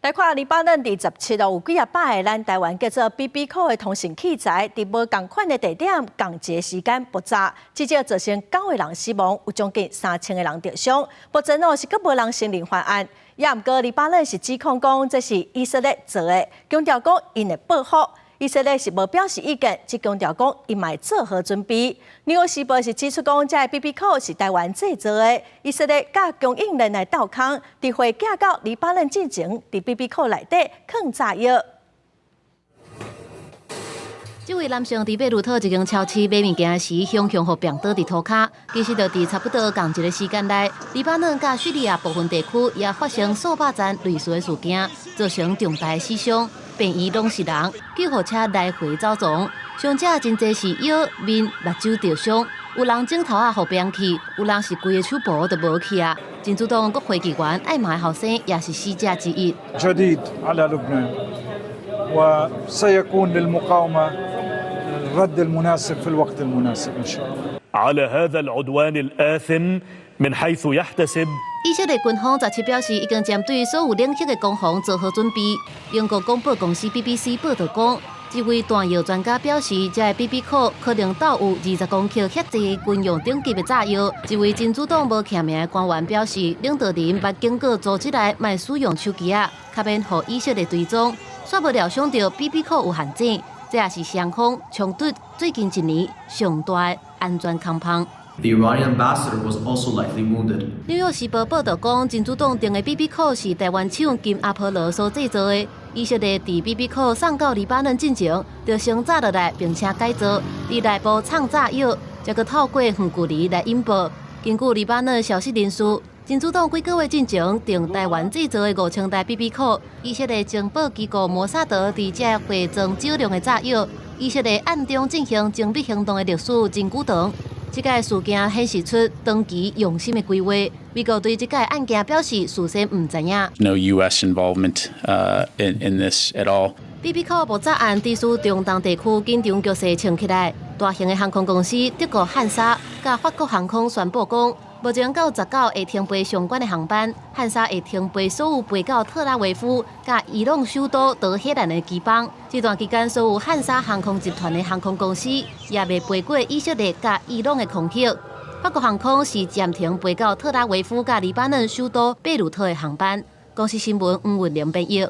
來看黎巴嫩佇十七號有幾仔百个咱台灣叫做 BB 扣的通訊器材，佇無仝款的地點仝一个時間爆炸，至少造成九个人死亡，有將近3000个人著傷。目前哦是閣無人承認犯案，也毋過黎巴嫩是指控講這是以色列做的，強調講𪜶會報復。以色列是無表示意見，只強調講𪜶嘛會做好準備。紐約時報是指出講，這个 BB 扣是台灣製造的，以色列佮供應鏈來鬥空，佇貨寄到黎巴嫩進前，佇 BB 扣內底囥炸藥。這位男性佇貝魯特一間超市買物件時，雄雄予拚倒佇塗跤。其實就佇差不多仝一个時間內，黎巴嫩佮敘利亞部分地區也發生數百宗類似的事件，造成重大死傷。病院攏是人，救護車來回走傱，傷者真濟是腰、面、目睭著傷，有人指頭仔予拚去，有人是規个手部都無去啊。真主黨國會議員艾瑪後生也是死者之一。 جديد على لبنان وسيكون للمقاومة الرد المناسب في الوقت المناسب إن شاء الله. على هذا العدوان الآثم من حيث يحتسب 以色列軍方十七表示，已經針對所有領域的攻防做好準備。英國廣播公司 BBC 報導講，一位彈藥專家表示，這个 BB 扣可能倒有20公克遐濟軍用等級的炸藥。一位真主黨無記名的官員表示，領導人捌警告組織內莫使用手機仔，較免予以色列追蹤。煞無料想著 BB 扣有陷阱，這也是雙方衝突最近一年上大的安全空縫。 The Iranian ambassador was also lightly wounded. 紐約時報報導講，真主黨訂的 BB 扣是台灣廠金阿波羅所製造的。以色列佇 BB 扣送到黎巴嫩進前，就先炸落來，並且改造，佇內部藏炸藥，才閣透過遠距離來引爆。根據黎巴嫩消息人士，真主黨幾個月進前訂台灣製造的5000台 BB 扣，以色列情報機構摩薩德佇這貨裝少量的炸藥，以色列暗中進行精密行動的歷史真久長。這个事件顯示出長期用心的規劃。美國對這个案件表示事先毋知影。 No U.S. involvement in this at all. BB 扣爆炸案，致使中東地區緊張局勢升起來。大型的航空公司德國漢莎佮法國航空宣布講，目前到十九會停飛相關的航班。漢莎會停飛所有飛到特拉維夫佮伊朗首都德黑蘭的機班。這段期間，所有漢莎航空集團的航空公司也袂飛過以色列佮伊朗的空域。法國航空是暫停飛到特拉維夫佮黎巴嫩首都貝魯特的航班。公視新聞黃雲玲編譯。